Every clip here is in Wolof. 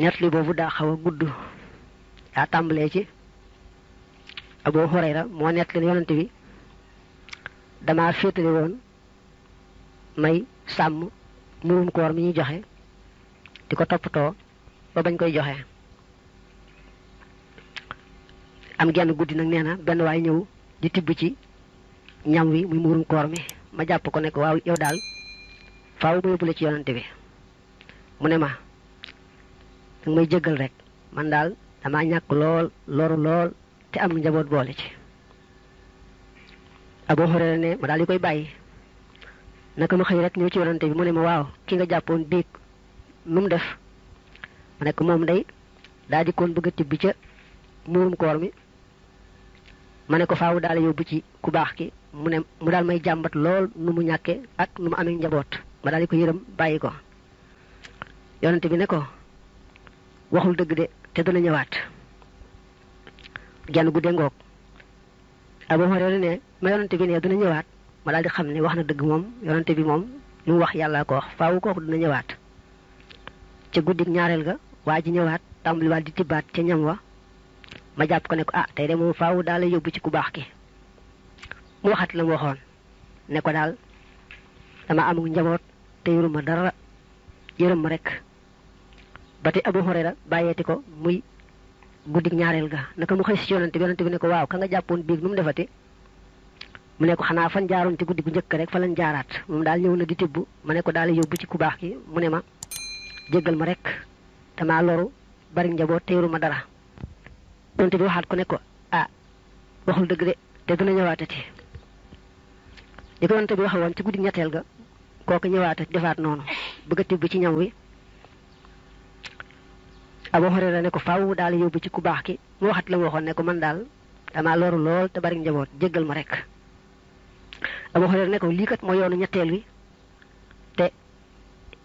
nettali boobu daa xaw a gudd daa tàmbalee ci Abu Hurayra moo nettali yonante bi dama féetale woon may sàmm murum koor mi ñuy joxe di ko toppatoo ba bañ koy joxe am genn guddi nag nee na benn waay ñëw di tibb ci ñam wi muy murum koor mi ma jàpp ko ne ko waaw yow daal faaw ma yóbbule ci yonante bi mu ne ma danga may jéggal rek man daal dama ñàkk lool loru lool te am njaboot boole ci Abu Hurayra ne ma daal di koy bàyyi naka ma xëy rek ñëw ci yonante bi mu ne ma waaw ki nga jàppoon biig nu mu def ma ne ko moom day daa di koon bëgg a tibb ca muurum koor mi ma ne ko faaw daal yóbbu ci ku baax ki mu ne mu daal may jàmbat lool nu mu ñàkke ak nu mu amee njaboot ma daal di ko yërëm bàyyi ko yonante bi ne ko waxul dëgg de te dana ñëwaat genn gudde ngoog Abu Hurayra ne ma yonante bi ne dana ñëwaat ma daal di xam ne wax na dëgg moom yonante bi moom lu mu wax yàlla ko wax faaw kooku dina ñëwaat ca guddik ñaareel ga waa ji ñëwaat tàmbaliwaat di tibbaat ca ñam wa ma jàpp ko ne ko tey de moom faaw daal la yóbbu ci ku baax ki mu waxat la mu waxoon ne ko daal dama amul njaboot te yoruma dara yërëm ma rek ba tey Abu Hurayra bàyyeeti ko muy guddik ñaareel ga naka mu xëy si yonante bi ne ko waaw ka nga jàppoon biig nu mu defati mu ne ko xanaa fan jaaroon ci guddi gu njëkk rek fa lañ jaaraat moom daal ñëw na di tibb ma ne ko daal yóbbu ci ku baax ki mu ne ma jéggal ma rek damaa loru bari njaboot te yoruma dara yonante bi waxaat ko ne ko waxul dëgg de te dina ñëwaatati li ko yonante bi waxe woon ci guddi ñetteel ga kooku ñëwaatati defaat noonu bëgg a tibb ci ñam wi Abu Hurayra ne ko faaw daal yóbbu ci ku baax ki mu waxat la mu waxoon ne ko man daal damaa loru lool te bari njaboot jéggal ma rek Abu Hurayra ne ko lii kat mooy yoonu ñetteel wi te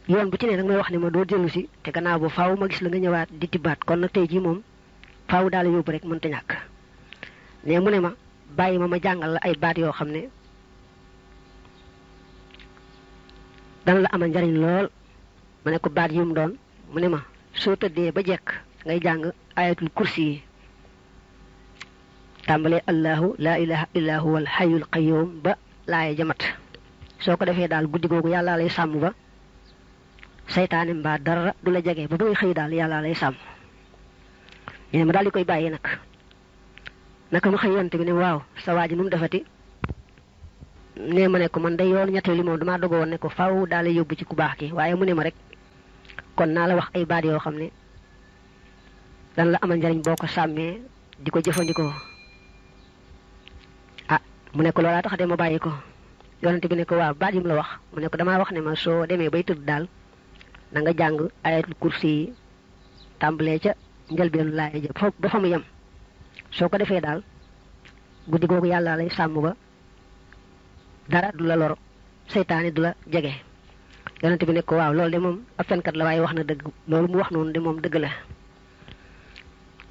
yoon bu ci ne nag may wax ne ma doo dellu si te gannaaw ba faaw ma gis la nga ñëwaat di tibbaat kon nag tey jii moom faaw daal yóbbu rek mënta ñàkk ne mu ne ma bàyyi ma jàngal la ay baat yoo xam ne dana la amal njariñ lool ma ne ko baat yu mu doon mu ne ma soo tëddee ba jekk ngay jàng ayatul kursi yi tàmbalee allahu laa ilaha illa huwa al hayyul qayyum ba laaya jamat soo ko defee daal guddi googu yàlla lay sàmm ba saytaane mbaa dara du la jege ba ngay xëy daal yàlla lay sàmm ñu ne ma daal di koy bàyyi nag naka ma xëy yonte bi ne waaw sa waa ji nu mu defati ne ma ne ko man day yoon ñetteel li moom damaa dogo woon ne ko faaw daal yóbbu ci ku baax ki waaye mu ne ma rek kon naa la wax ay baat yoo xam ne dan la amal njariñ boo ko sàmmee di ko jëfandikoo mu ne ko loolaa tax de ma bàyyi ko yonante bi ne ko waaw baat yi mu la wax mu ne ko damaa wax ne ma soo demee bay tëdd daal na nga jàng ayatul kursi yi tàmbalee ca njëlbeenu laay ja ba fa mu yem soo ko defee daal guddi googu yàlla lay sàmm ba dara du la lor seytaane du la jege yonante bi ne ko waaw loolu de moom ab fenkat la waaye wax na dëgg loolu mu wax noonu de moom dëgg la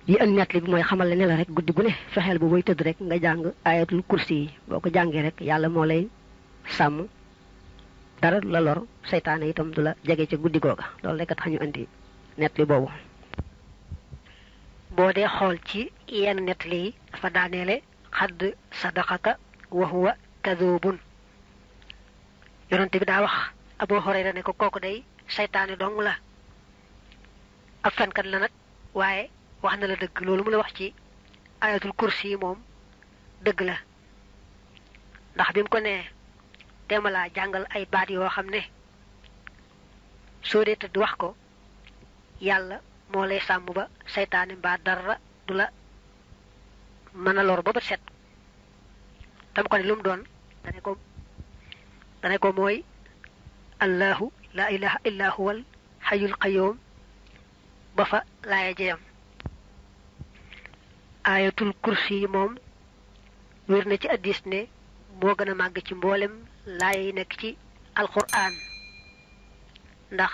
yi andi nettali bi mooy xamal la ne la rek guddi gu ne fexeel bu boy tëdd rek nga jàng ayatul kursi yi boo ko jàngee rek yàlla moo lay sàmm dara du la lor seytaane itam du la jege ca guddi googa loolu rek a tax ñu andi nettali boobu boo dee xool ci yenn nettali yi dafa daaneele xadd sadaqaka wa huwa kadubun yonante bi daa wax Abu Hurayra ne ko kooku day seytaane dong la ab fenkat la nag waaye wax na la dëgg loolu mu la wax ci ayatul kursi yi moom dëgg la ndax bi mu ko nee teema laa jàngal ay baat yoo xam ne soo dee tëdd wax ko yàlla moo lay sàmm ba seytaane mbaa dara du la mën a lor ba bët set tam ko ne lu mu doon dane ko mooy allahu la ilaha illa huwal hayyul qayyum ba fa laaya jeyam ayatul kursi yi moom wér na ci addis ne moo gën a màgg ci mboolem laaya yi nekk ci alquran ndax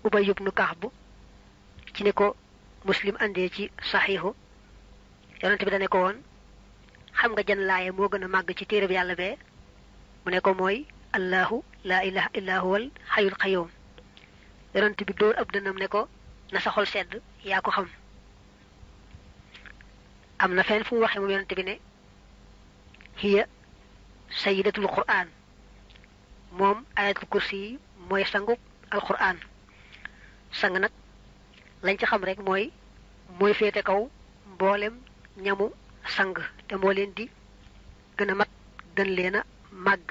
Ubay ibnu Kaab ci ne ko Muslim andee ci saxiixu yonent bi dane ko woon xam nga jan laaya moo gën a màgg ci téereb yàlla bee mu ne ko mooy allahu la ilaha illa huwal hayyul qayyum yonent bi dóor ab dënam ne ko na sa xol sedd yaa ko xam. am na fenn fu mu waxee moom yonente bi ne hiya sayyidatul qur'an moom ayatul kursi yi mooy sangu alquran. sang nag lañ ci xam rek mooy féete kaw mboolem ñamu sang te moo leen di gën a mat gën leen a màgg.